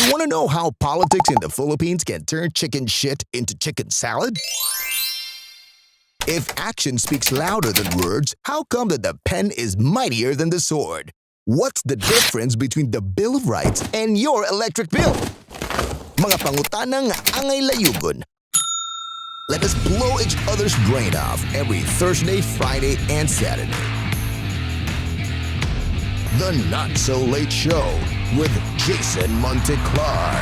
You want to know how politics in the Philippines can turn chicken shit into chicken salad? If action speaks louder than words, how come that the pen is mightier than the sword? What's the difference between the Bill of Rights and your electric bill? Mga pangutana nga angay layugon. Let us blow each other's brain off every Thursday, Friday, and Saturday. The Not So Late Show with Jason Monteclar.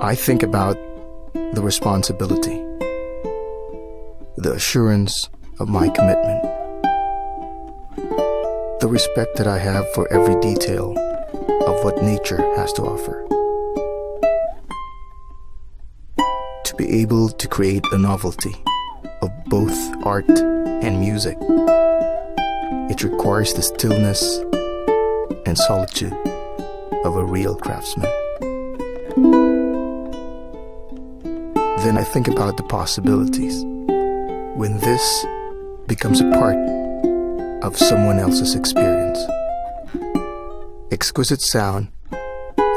I think about the responsibility, the assurance of my commitment, the respect that I have for every detail of what nature has to offer. To be able to create a novelty of both art and music, it requires the stillness and solitude of a real craftsman. Then I think about the possibilities when this becomes a part of someone else's experience. Exquisite sound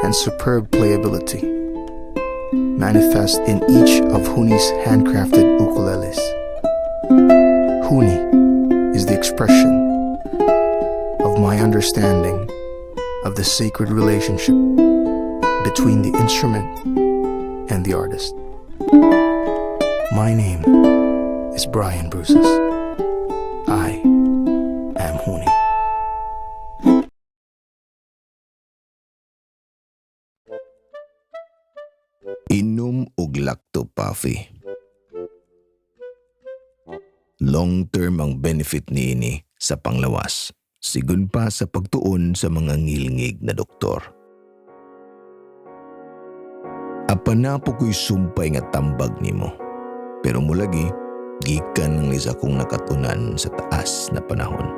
and superb playability manifest in each of Huni's handcrafted ukuleles. Huni is the expression of my understanding of the sacred relationship between the instrument and the artist. My name is Brian Bruces. I am Huni. Inom og Lacto Puffy. Long term ang benefit niini sa panglawas, sigon pa sa pagtuon sa mga ngilngig na doktor. Apan na po ko'y sumpay nga tambag nimo. Pero mulagi, gikan ang isa kong nakatunan sa taas na panahon.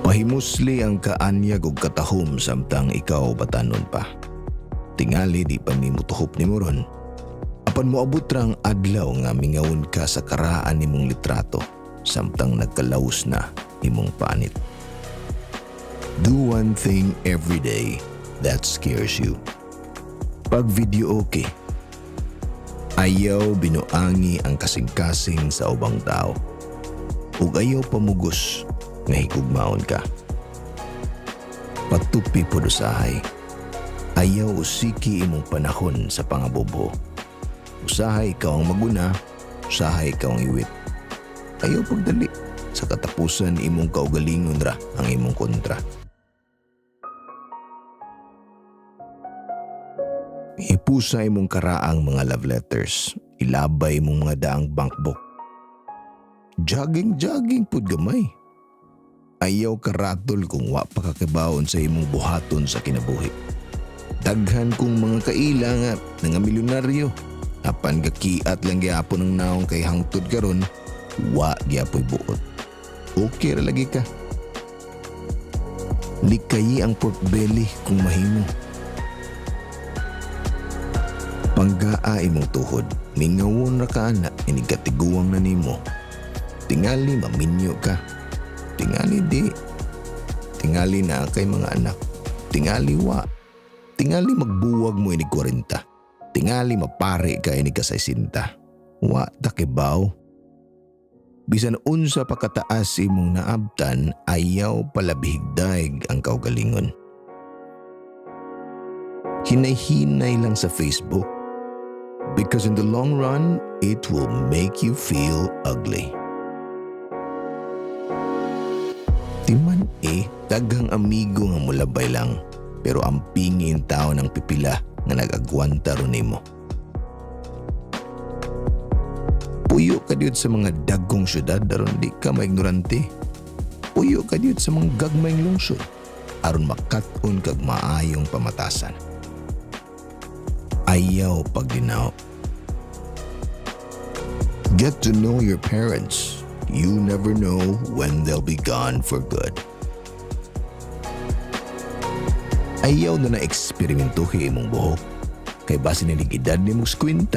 Pahimusli ang kaanyag og katahom samtang ikaw batanon pa. Tingali di pa mi mutuhop nimo ron. Apan moabot ra ang adlaw nga mingawon ka sa karaan nimong litrato samtang nagkalaos na imong panit. Do one thing every day that scares you. Pag video okay, ayaw binuangi ang kasing-kasing sa ubang tao. Ug ayaw pamugos nga higugmaon ka. Patupi pod usahay. Ayaw usiki imong panahon sa pangabobo. Usahay ikaw ang maguna, usahay ikaw ang iwit. Ayaw pagdali. Sa katapusan imong kaugalingon ra ang imong kontra. Ipusa imong karaang mga love letters. Ilabay imong mga daang bankbook. Jogging-jogging pud gamay. Ayaw karatol kung wa pa kakibawon sa imong buhaton sa kinabuhi. Daghan kong mga kaila nga nga milyonaryo. Apan gakiat lang gyapon ang naong kay hangtod karon, wa gyapoy buot. Okay ra lagi ka. Likayi ang pork belly kung mahimo. Panggaa imong tuhod, mingawon ra ka ana, inig katiguang na nimo. Tingali maminyo ka. Tingali di. Tingali na kay mga anak. Tingali wa. Tingali magbuwag mo inig 40. Tingali mapare ka inig kasaysinta. Wa ta kibaw. Bisan unsa pa kataas imong naabtan, ayaw palabhigdaig ang kaugalingon. Hinay-hinay lang sa Facebook. Because in the long run, it will make you feel ugly. Timan daghang amigo nga mulabay lang, pero ang pingin tao ng pipila nga nag-agwanta ron nimo. Puyo ka diud sa mga dagkong syudad aron di ka maignorante. Puyo ka diud sa mga gagmayng lungsod aron makat-on kag maayong pamatasan. Ayaw pagdinaw. Get to know your parents. You never know when they'll be gone for good. Ayaw na na eksperimentuhi imong buhok. Kay basin inig edad nimong 50,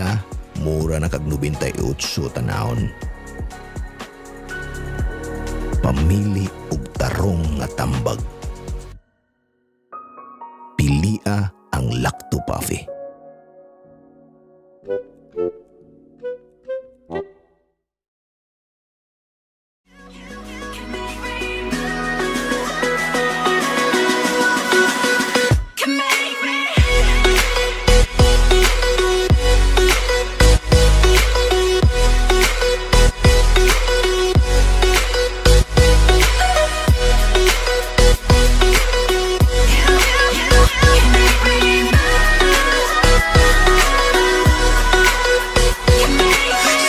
mura na kag 98 tanawon. Pamili og tarong nga tambag. Pilia ang Lacto Puffy.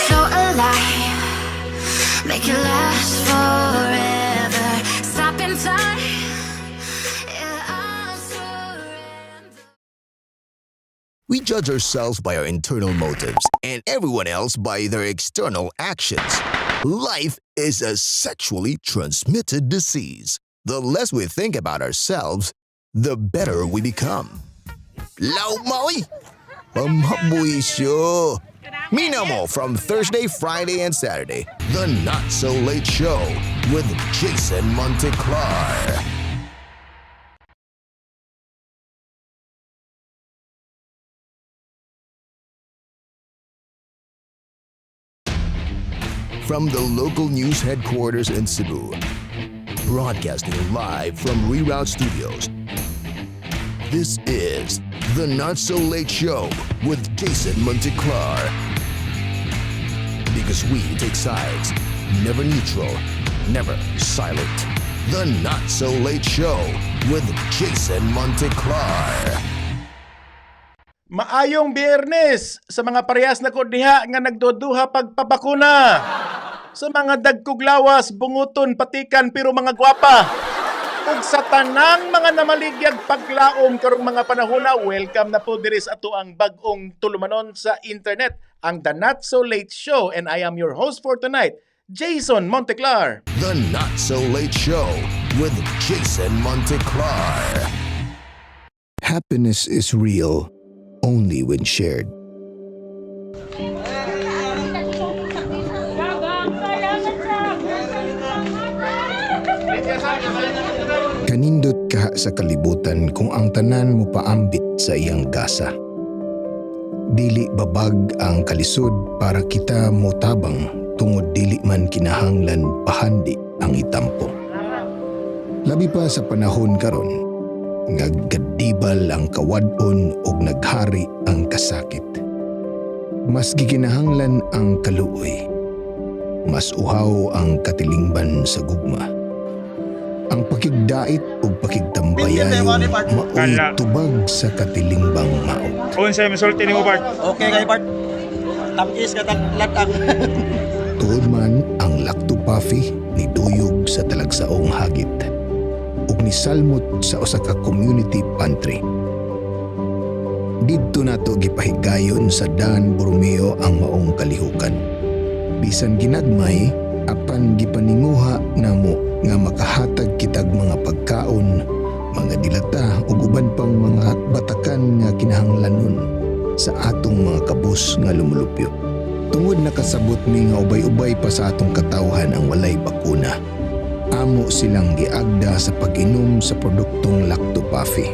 So alive, make it last forever. Stop in time, yeah, I'll surrender. We judge ourselves by our internal motives and everyone else by their external actions. Life is a sexually transmitted disease. The less we think about ourselves, the better we become. Law maoy! Pamhabuisyo! Minamo from Thursday, Friday, and Saturday. The Not So Late Show with Jason Monteclar. From the local news headquarters in Cebu, broadcasting live from Reroute Studios. This is the Not So Late Show with Jason Monteclar. Because we take sides, never neutral, never silent. The Not So Late Show with Jason Monteclar. Maayong Biyernes sa mga parehas na ko diha nga nagduduha pagpabakuna. Sa mga dagkog lawas, bunguton, patikan pero mga gwapa. Ug sa tanang mga namaligyag paglaom karong mga panahona, welcome na po diri sa ato ang bag-ong tulumanon sa internet, ang The Not So Late Show, and I am your host for tonight, Jason Monteclar. The Not So Late Show with Jason Monteclar. Happiness is real only when shared. Kanindot ka sa kalibutan kung ang tanan mo paambit sa iyang gasa. Dili babag ang kalisod para kita motabang tungod dili man kinahanglan pahandi ang itampo. Labi pa sa panahon karon nga gadibal ang kawad-on ug naghari ang kasakit. Mas gikinahanglan ang kaluoy. Mas uhaw ang katilingban sa gugma. Ang pakigdait ug pakigtambayayon maoy Kala. tubag sa katilingbang maot. Unsay misulti nimo, Bart? Okay kay Bart. Tamis ka latang. Tuod man ang Lacto Puffy ni duyog sa talagsaong hagit ug nisalmot sa usa ka community pantry. Didto nato gipahigayon sa Dan Borromeo ang maong kalihukan. Bisan ginagmay, apan gipaninguha namo nga makahatag kitag mga pagkaon, mga dilata ug uban pang mga batakan nga kinahanglanon sa atong mga kabus nga lumulupyo. Tungod nakasabot mi nga ubay-ubay pa sa atong katawhan ang walay bakuna. Amo silang giagda sa pag-inom sa produktong Lacto Puffy.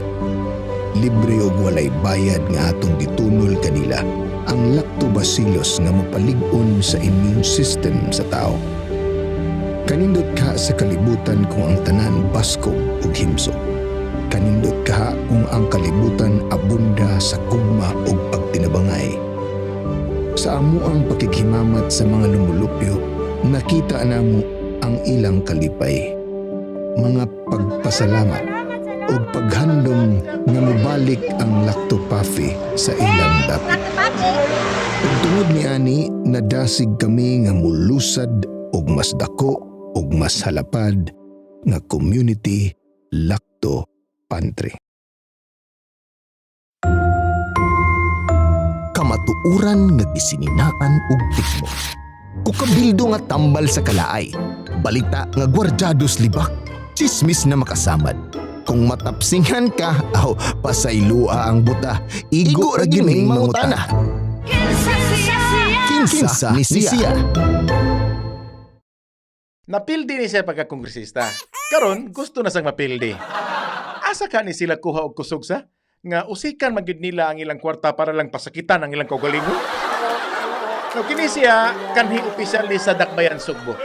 Libre og walay bayad nga atong gitunol kanila ang lactobacillus nga mopalig-on sa immune system sa tao. Kanindot ka sa kalibutan kung ang tanan baskog ug himsog. Kanindot ka kung ang kalibutan abunda sa gugma ug pagtinabangay. Sa amuang pakighimamat sa mga lumulupyo, nakita namo ang ilang kalipay. Mga pagpasalamat ug paghandom nga mobalik ang Lacto Puffy sa ilang dapit. Ug tungod niani, nadasig kami nga mulusad og mas dako ug mas halapad nga community Lacto Pantry. Kamatuoran nga gisininaan og tigmo. Kukabildo nga tambal sa kalaay. Balita nga gwardyados libak. Chismis na makasamad. Kung matapsingan ka, aw, pasaylua ang buta. Igo ra gyud ning mangutana. Kinsa ni siya? Napildi ni siya pagkakongresista. Karon gusto na sang mapildi. Asa ka ni sila kuha og kusog sa? Nga usikan man gyud nila ang ilang kwarta para lang pasakitan ang ilang kaugalingon. No, kini siya kanhi opisyal ni sa Dakbayan Sugbo.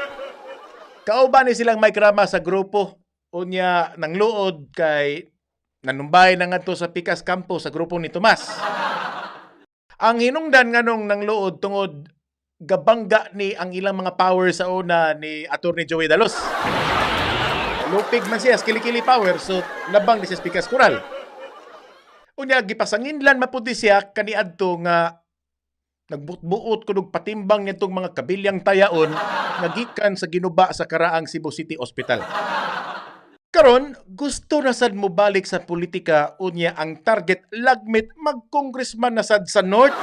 Kauban ni silang may krama sa grupo unya nang luod kay nanumbay na ngadto sa Pikas Campo sa grupo ni Tomas. Ang hinungdan nganong nang luod tungod gabangga ni ang ilang mga power sa una ni Attorney Joey Dalos. Lupig man siya, kilikili power, so labang ni siya sa Pikas Kural. Unya, gipasanginlan mapudi siya kaniadto nga nagbutbuot kunog patimbang nitong mga kabilyang tayaon nga gikan sa ginuba sa karaang Cebu City Hospital. Karon, gusto na sad mo balik sa politika, unya ang target lagmit mag-congressman na sad sa North.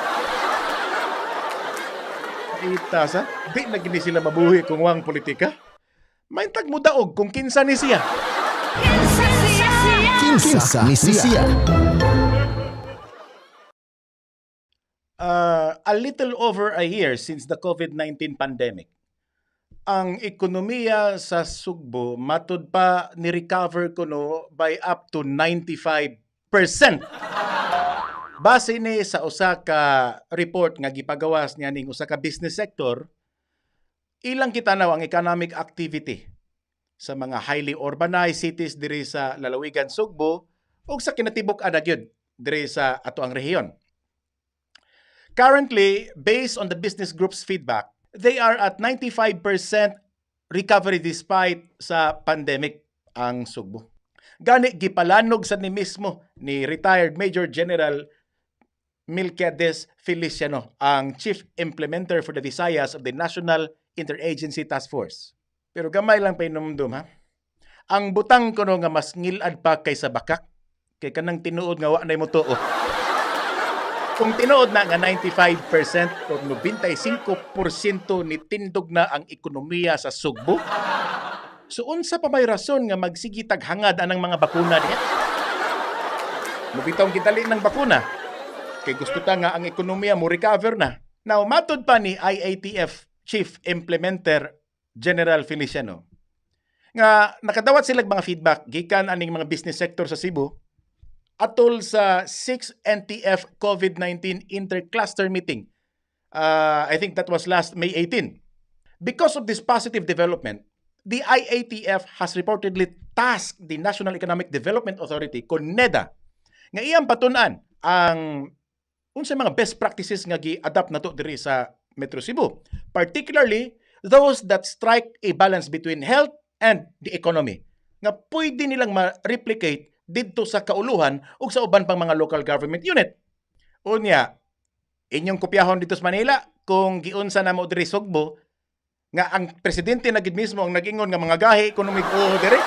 Ita sa, di na gini sila mabuhi kung wang politika. Maintag mo daog kung kinsa ni siya. Kinsa ni siya? A little over a year since the COVID-19 pandemic, ang ekonomiya sa Sugbo matud pa ni-recover kuno by up to 95%. Base ni sa usa ka report nga gipagawas niya ning usa ka business sector, ilang kitanaw ang economic activity sa mga highly urbanized cities diri sa lalawigan Sugbo ug sa kinatibuk-an na gyud diri sa ato ang rehiyon. Currently, based on the business group's feedback, they are at 95% recovery despite sa pandemic ang Sugbo. Gani gipalanog sa ni mismo ni retired Major General Melquiades Feliciano, ang Chief Implementer for the Visayas of the National Interagency Task Force. Pero gamay lang pahinumdum, ha. Ang butang kuno nga mas ngilad pa kaysa bakak kay kanang tinuod nga wa nay motuo. Kung tinuod na nga 95% o 95% ni tindog na ang ekonomiya sa Sugbo, so unsa pa may rason nga magsige tag hangad anang mga bakuna diha? Mubitaw gidali ng bakuna kay gusto ta nga ang ekonomiya mo recover na. Now, matod pa ni IATF Chief Implementer General Feliciano nga nakadawat sila mga feedback gikan aning mga business sector sa Cebu atol sa 6 NTF COVID-19 Intercluster Meeting. I think that was last May 18. Because of this positive development, the IATF has reportedly tasked the National Economic Development Authority, kon NEDA, nga iyang patun-an ang unsay mga best practices nga gi-adapt nato diri sa Metro Cebu. Particularly those that strike a balance between health and the economy nga pwede nilang ma-replicate didto sa kauluhan ug sa uban pang mga local government unit. Unya, inyong kopyahon dito sa Manila kung giunsa na mo diri Sugbo nga ang presidente na gid mismo ang nag-ingon nga mga gahi kuno mig-uho diri.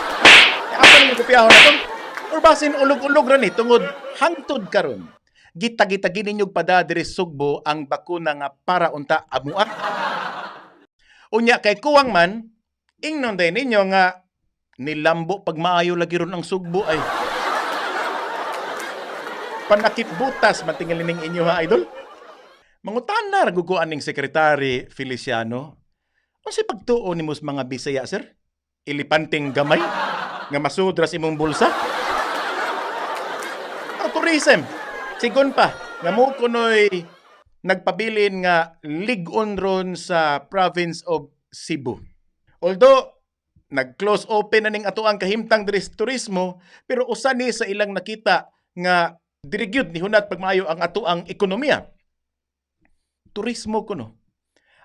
Asa ninyo kopyahon na to? Or basin ulog-ulog ra ni tungod hangtod karon gitagi-tagi ninyo pada diri Sugbo ang bakuna nga para unta amua. Unya kay kuwang man ingnon day ninyo nga nilambo pagmaayo lagi ron ang Sugbo ay. Panakip butas man tingali ning inyo ha, idol. Mangutana ra guguan ning Secretary Feliciano. Unsay pagtuo nimo sa mga Bisaya, sir? Ilipanting gamay nga masudras imong bulsa? Ang tourism, sigon pa nga mo kunoy nagpabilin nga lig-on ron sa province of Cebu. Although nag-close open na ning ato ang kahimtang diri sa turismo, pero usa ni sa ilang nakita nga diri gyud ni hunat pagmaayo ang ato ang ekonomiya. Turismo kuno.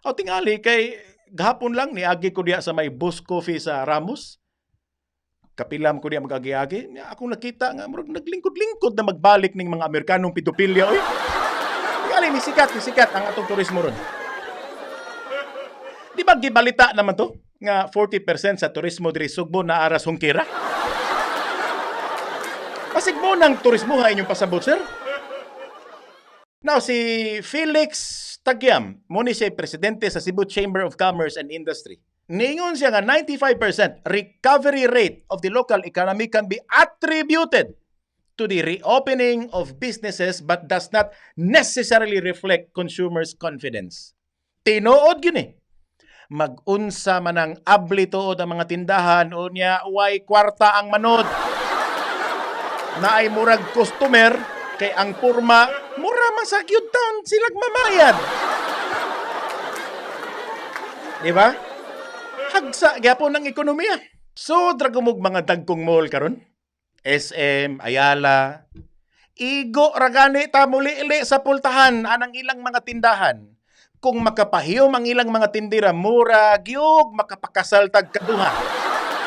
Aw, tingali kay gahapon lang niagi ko diya sa may Bus Coffee sa Ramos. Kapilam ko diya mag-agi-agi. Nya, akong nakita nga murag naglingkod-lingkod na magbalik ning mga Amerikanong pedopilya oy. Tingali ni sikat ang atong turismo ron. Di ba gibalita naman to nga 40% sa turismo diri Sugbo na aras hungkira? Pasig mo ng turismo ha inyong pasabot, sir. Now, si Felix Tagyam, mo ni siya presidente sa Cebu Chamber of Commerce and Industry. Niingon siya nga 95% recovery rate of the local economy can be attributed to the reopening of businesses but does not necessarily reflect consumers' confidence. Tinuod gyud ni. Mag-unsa man ang abli tuod ang mga tindahan, unya way kwarta ang manod. Naay murag customer kay ang porma mura man sa gyud taon silag mamayad. Di ba? Hagsa gyapon ang ekonomiya. So dragumog mga dagkong mall karon. SM, Ayala. Igo ra gani ta muli-ili sa pultahan anang ilang mga tindahan. Kung makapahiyom ang ilang mga tindira, mura gyud makapakasal tag kaduha.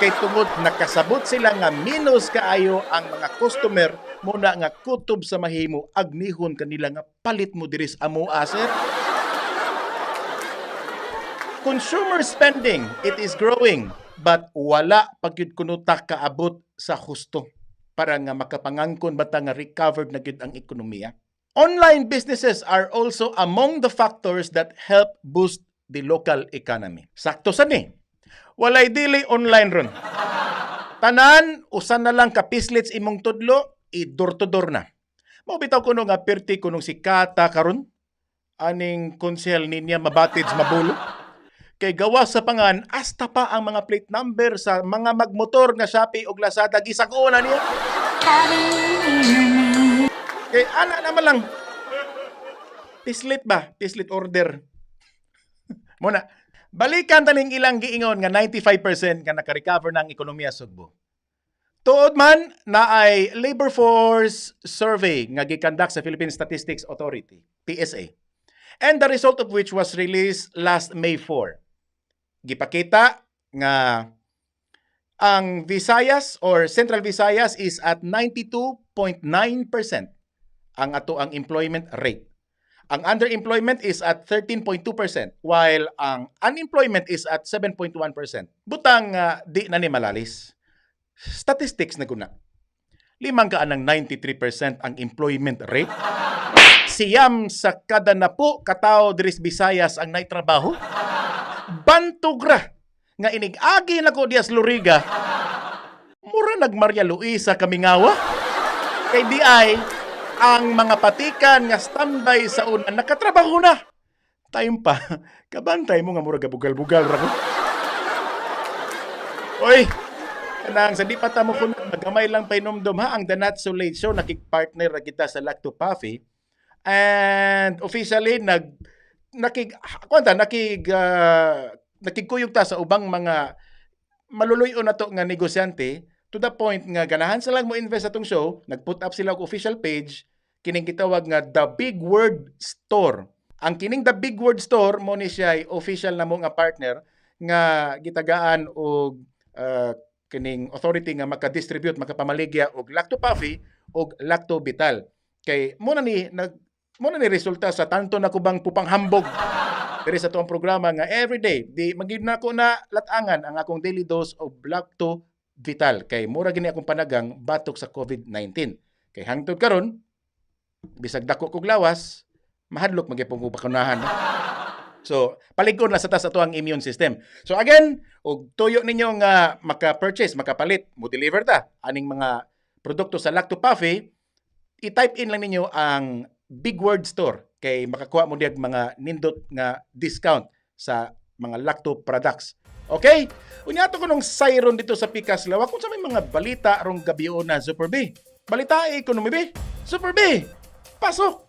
Kay tungod nakasabot sila nga minus kaayo ang mga customer, muna nga kutob sa mahimo agnihon kanila nga palit mo diri sa amoa, sir. Consumer spending, it is growing, but wala pa gyud kuno ta kaabot sa husto para nga makapangangkon bata nga recovered na gyud ang ekonomiya. Online businesses are also among the factors that help boost the local economy. Sakto sa ni. Walay dili online ron. Tanan, usan na lang ka pislits imong tudlo, i-door to door na. Mao bitaw kuno nga perti kunong si Kata karon aning konsehal ninya mabatid sa Mabolo. Kay gawa sa pangan, hasta pa ang mga plate number sa mga magmotor nga Shopee ug Lazada gisagoon na niya. Kay ana naman lang. Pislit ba? Pislit order. Muna, balikan taning ilang giingon nga 95% nga naka-recover na ang ekonomiya Sugbo. Tuod man na ay labor force survey nga gikandak sa Philippine Statistics Authority, PSA. And the result of which was released last May 4. Gipakita nga ang Visayas or Central Visayas is at 92.9% ang ato ang employment rate. Ang underemployment is at 13.2% while ang unemployment is at 7.1%. Butang di na ni malalis. Statistics na guna. Limang ka anang 93% ang employment rate. 9 sa kada 10 katao diris Visayas ang naitrabaho. Bantog ra nga inig-agi nako diyas Loriga. Mura nag Maria Luisa kamingawa. Kay di ay ang mga patikan nga standby sa una nakatrabaho na. Time pa, kabantay mo nga mura gabugal-bugal ra ko. Oy, kanang sa di pa ta mo kunat, magamay lang painomdom ha, ang The Not So Late Show, nakik-partner ra kita sa Lacto Puffy. And officially, nag, nakig, kwanta, nakig, nakigkuyog ta sa ubang mga maluluyo na to nga negosyante to the point nga ganahan sila mo invest atong show, nag-put up sila og official page kining gitawag nga The Big Word Store. Ang kining The Big Word Store mo ni siya ay official na mo nga partner nga gitagaan og kining authority nga maka-distribute, makapamaligya og Lacto Puffy og Lacto Vital. Kay mo na ni resulta sa tanto na kubang pupanghambog diri sa tuang programa nga everyday di magid na ko na latangan ang akong daily dose of Lacto Vital kay mura gini akong panagang batok sa COVID-19. Kay hangtod karon bisag dako kog lawas, mahadlok magyapon ko bakunahan. So, palig-on na sa tas ato ang immune system. So again, og tuyo ninyo nga maka-purchase, makapalit, mo deliver ta aning mga produkto sa Lacto Puffy, i-type in lang ninyo ang Big Word Store kay makakuha mo diyag mga nindot nga discount sa mga Lacto products. Okay? Unya ato kunong siron dito sa Pikas Lawak kung sa may mga balita rong gabi na, Super B. Balita economy B. Super B. Pasok.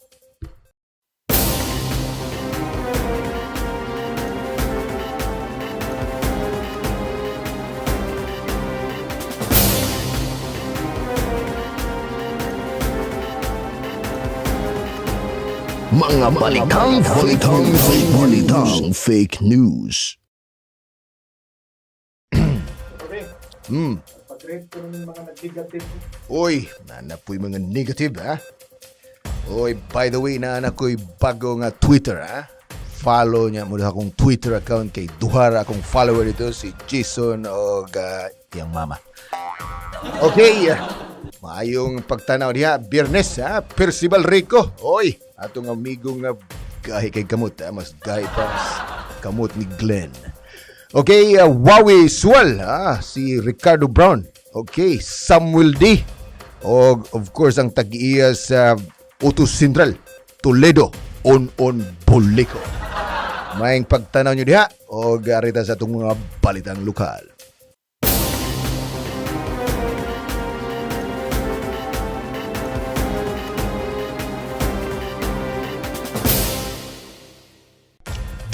Mga balitang fake news. Balitang fake news. Pag-rate ko ng mga nag-negative. Uy, nana po'y mga negative, ha? Uy, by the way, naana ko'y bago nga Twitter, ha? Follow niya mo akong Twitter account kay duha ra akong follower dito, si Jason o iyang mama. Okay, maayong pagtanaw diha, Biyernes, ha? Percival Rico. Oy, atong amigo nga Gahi kay kamot, ah. Mas gahi pa mas kamot ni Glenn. Okay, Wawi Sual, si Ricardo Brown. Okay, Samuel D. O of course ang tag-iya sa Utos Central, Toledo, On On Boleco. Maayong pagtanaw nyo diha o garita sa atong mga balitang lokal.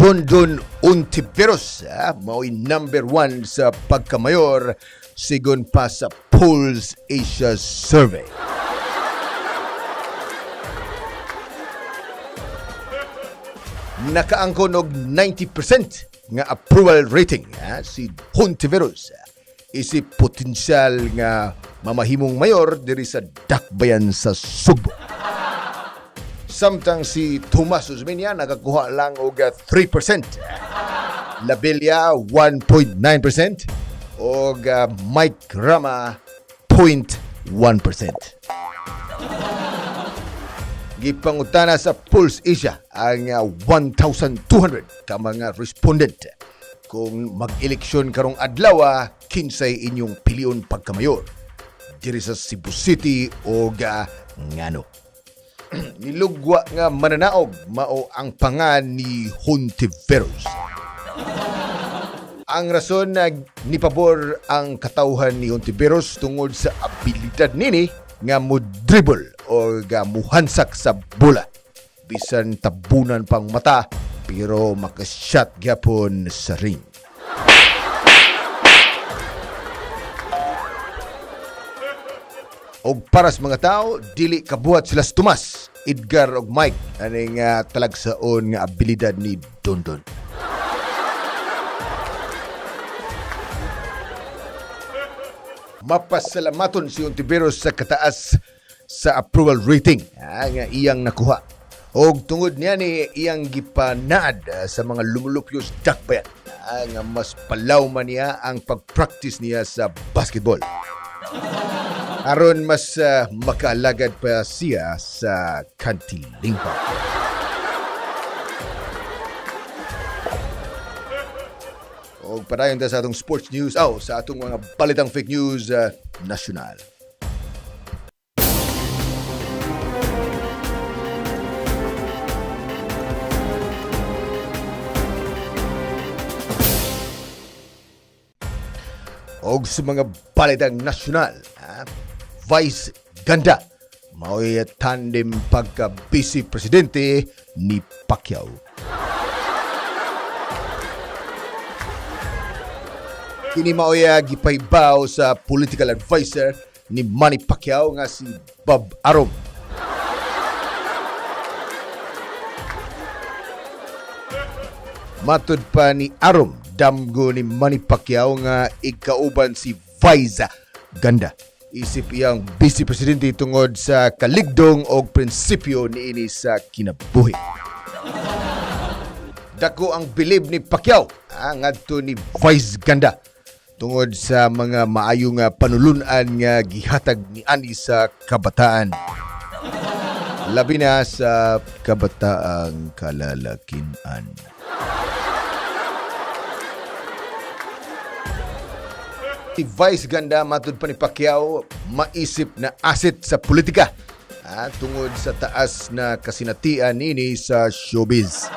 Dondon Ontiveros, mao'y number one sa pagkamayor sigon pa sa Pulse Asia Survey. Nakaangkon og 90% nga approval rating, si Hontiveros, isip potensyal nga mamahimong mayor diri sa Dakbayan sa Sugbo. Samtang si Tomas Osmeña nakakuha lang og 3%. Labella 1.9% og Mike Rama 0.1%. Gipangutana sa Pulse Asia ang 1,200 ka mga respondent kung mag-eleksyon karong adlaw, kinsay inyong pilion pagkamayor diri sa Cebu City o ngano. Nilugwa nga mananaog mao ang panga ni Hontiveros. Ang rason na nipabor ang katawhan ni Hontiveros tungod sa abilidad nini nga mo dribble o nga muhansak sa bola. Bisan tabunan pang mata pero makashot gyapon sa ring. Og para sa mga tao, dili kabuhat sila sa Tomas, Edgar og Mike aning talagsaon nga abilidad ni Dondon. Mapasalamaton si Ontiveros sa kataas sa approval rating, nga iyang nakuha. Og tungod niya ni iyang gipanaad sa mga lumulupyos dakbayan, nga mas palaw man niya ang pag-practice niya sa basketball. Aron mas makaalagad pa siya sa kantilingpa. Og padayon ta sa atong sports news, oh, sa atong mga balitang fake news nasyonal. Og sa mga balitang nasyonal, Vice Ganda mao'y tandem pagka vice presidente ni Pacquiao. Kini mao'y gipaybaw sa political advisor ni Manny Pacquiao nga si Bob Arum. Matud pa ni Arum, damgo ni Manny Pacquiao nga ikauban si Vice Ganda isip iyang vice presidente tungod sa kaligdong og prinsipyo niini sa kinabuhi. Dako ang bilib ni Pacquiao ngadto ni Vice Ganda tungod sa mga maayo nga panulunan nga gihatag ni ani sa kabataan. Labi na sa kabataang kalalakinan. Si Vice Ganda, matud pa ni Pacquiao, maisip na asset sa politika tungod sa taas na kasinatian nini sa showbiz.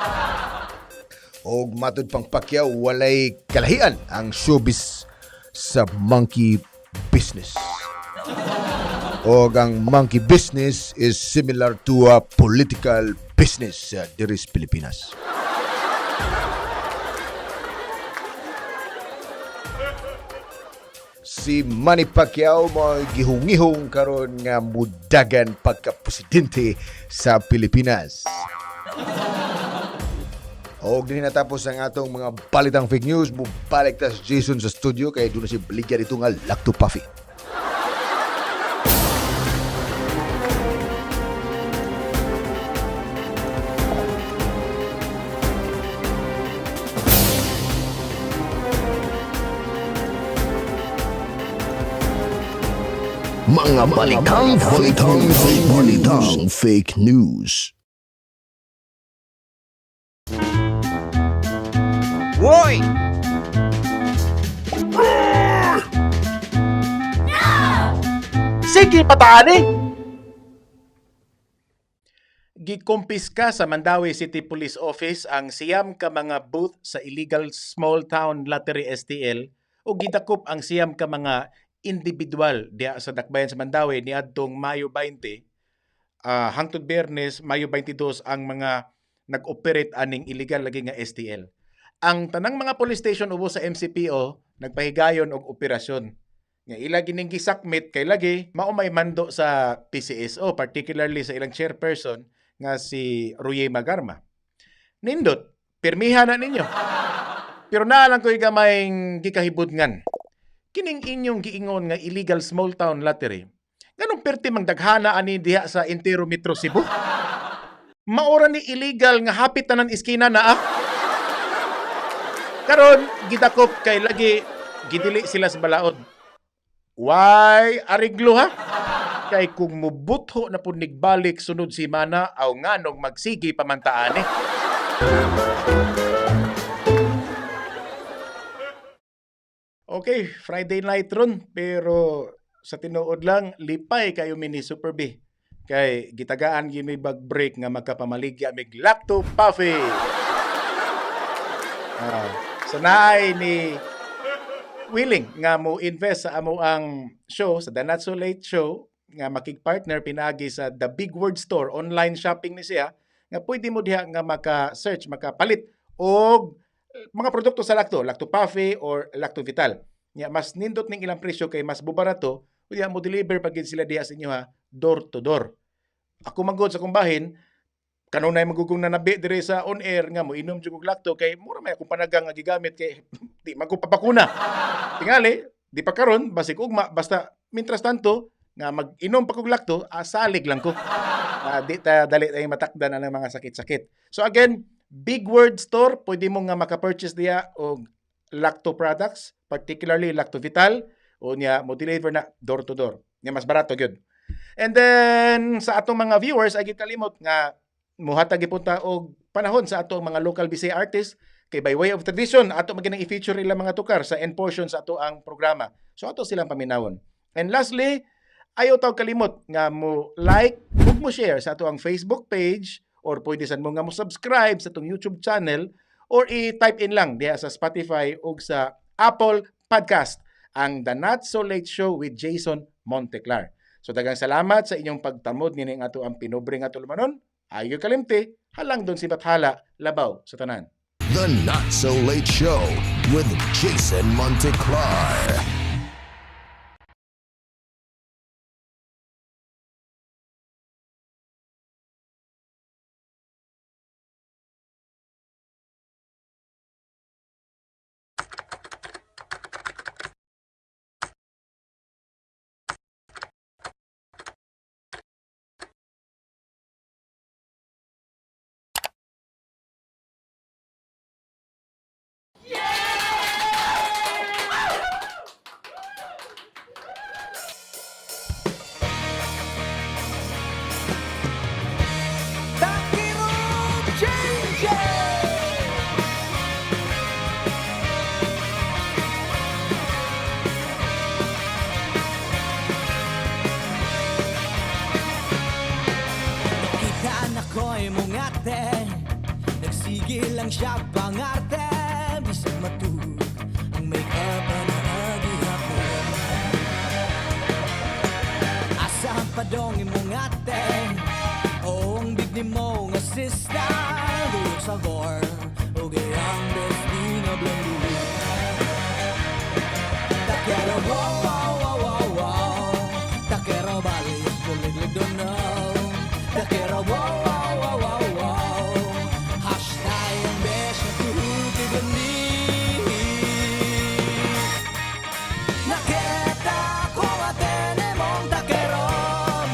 Og matud pang Pacquiao, walay kalahian ang showbiz sa monkey business. Og ang monkey business is similar to a political business diri sa Pilipinas. Si Manny Pacquiao mo gihungihong karon nga mudagan pagka-presidente sa Pilipinas. Og dinhi natapos ang atong mga balitang fake news. Mubalik ta si Jason sa studio kay duna siya baligya dito nga Lacto Puffy. Mga balitang fake news. Balitang fake news. Hoy! Sige, pataan eh! Gikumpiska sa Mandaue City Police Office ang 9 ka mga booth sa illegal small town lottery STL ug gidakop ang 9 ka mga individual diha sa dakbayan sa Mandaue niadtong Mayo 20, hangtod Biyernes, Mayo 22, ang mga nag-operate aning illegal lagi nga STL. Ang tanang mga police station ubos sa MCPO nagpahigayon og operasyon nga ila gining gisakmit kay lagi mao may mando sa PCSO, particularly sa ilang chairperson nga si Ruye Magarma. Nindot, pirmihan na ninyo. Pero naa lang ko'y gamayng gikahibudngan. Kining inyong giingon nga illegal small town lottery. Nganong perti mang daghana ani diha sa entero Metro Cebu? Maora ni illegal nga hapit tanan iskina na ah. Karon gidakop kay lagi gidili sila sa balaod. Why ariglo ha? Kay kung mubutho na pud nigbalik sunod simana aw nganong magsigi pamantaan eh. Okay, Friday night ron pero sa tinuod lang lipay kayo mini Super B. Kay gitagaan gyud mi bag break nga magkapamaligya mig Lacto Puffy. So naay ni willing nga mo invest sa amo ang show sa The Not So Late Show nga makig-partner pinaagi sa The Big Word Store online shopping ni siya nga pwede mo diha nga maka-search, makapalit og mga produkto sa Lacto, Lacto Puffy or Lacto Vital. Nya mas nindot ning ilang presyo kay mas bubarato, unya mo deliver pag gid sila diha sa inyo ha, door to door. Ako man gud sa akong bahin, kanunay magugong nanabi dire sa on air nga mo inom jud og Lacto kay mura may akong panagang nga gigamit kay di man ko papakuna. Tingali, di pa karon basig ugma basta mientras tanto nga mag-inom pa kog Lacto, asalig lang ko. Di ta dali tayo matakdan ang mga sakit-sakit. So again, Big Word Store, pwede mo nga maka-purchase diya og Lacto products, particularly Lacto Vital, o niya mo deliver na door to door. Nya mas barato gyud. And then sa atong mga viewers ay gikalimot nga muhatag gipunta og panahon sa atong mga local Bisaya artists kay by way of tradition ato man ginang i-feature ilang mga tukar sa end portion sa ato ang programa. So ato silang paminawon. And lastly, ayaw taw kalimot nga mo like ug mo share sa ato ang Facebook page or pwede sad mo nga mo subscribe sa atong YouTube channel or i-type in lang diha sa Spotify ug sa Apple Podcast ang The Not So Late Show with Jason Monteclar. So daghang salamat sa inyong pagtamod nining ato ang pinobre nga tulumanon. Ayo kalimti, halang don si Bathala, labaw sa tanan. The Not So Late Show with Jason Monteclar. Nakita na ko'y mong ate. Nagsige lang siya pangarte. Bisag matug ang make-up ang naagihapon. Asahan pa dong imong ate o ang big ni mo nga sista. Dulog sa gore o gayang bestie nga blondie. Takero wow wow wow wow wow. Takero bali kuliglig don't know. Takero wow wow wow wow wow. Hashtag ang best na tuhukig Nakita ko atene mong takerom.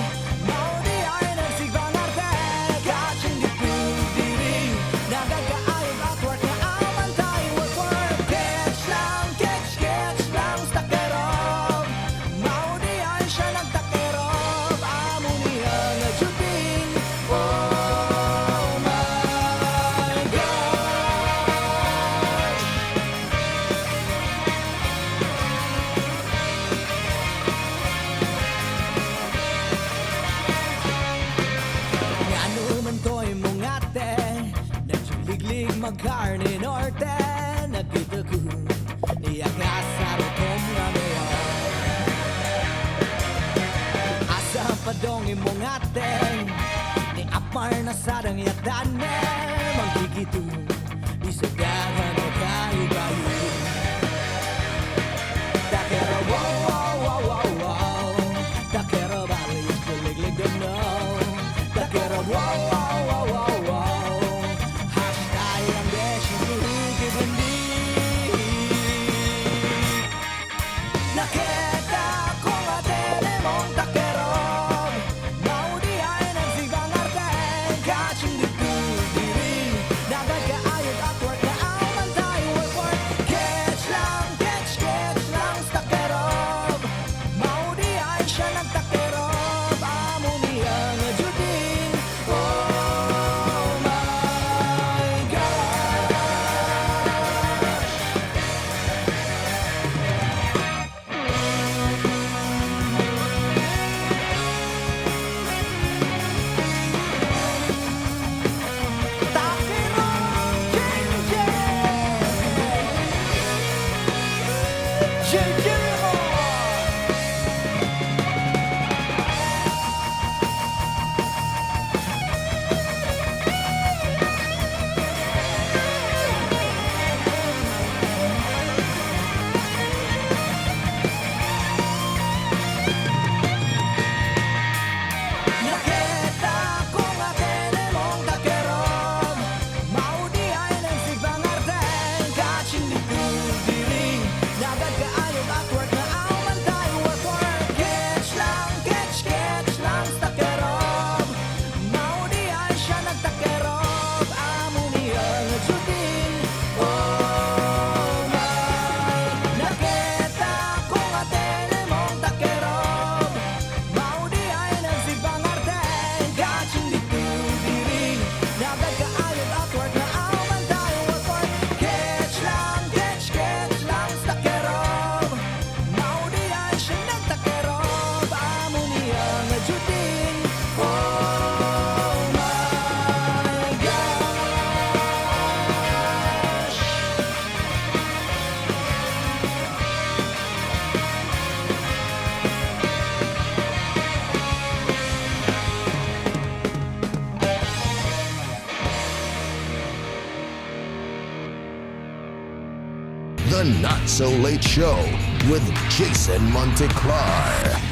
Mao di ay nagsigbang arte. Kaching gipugdiri. Nagagaayog at work na aman tayo work work. Catch lang, catch, catch lang sa takerom. Magkarni Norte. Nakita ko niya kasarutom nga mayor. Asa pa dong imong ate, ni apar na sadang yatane. Magkikitu, isagahan o kayo-kayo. Takero, wow. Takero, bali, liglig no. Takero, wow. #ambisyon. Nakita ko nga mong takerog. Mao di ay nagsigang arte. Kaching dito diri. Dagat kaayog at work na ang bantay. Work, work. Catch lang, catch, catch lang sa takerog. Mao di ay siya nagtakerog. Amo niya nga judin. Oh my gosh. Takerog, Jeng Jeng! Jeng mo! Nakita ko nga kene mong takerog. Mao di ay nagsigbang arte. Kaching dito diri. Dagat kaayog at work na ang bantay. Work, work. Catch lang, catch, catch lang sa takerog. Mao di ay siya nagtakerog. Amo niya nga judin. Oh my. Nakita ko nga tene mong takerog. Mao di ay nagsigbang arte. Kaching dito diri. Dagat kaayog at work na ang bantay. Work, work. Catch lang, catch, catch lang sa takerog. Mao di ay siya nagtakerog. Amo niya nga judin. Oh my gosh. The Not So Late Show with Jason Monteclar.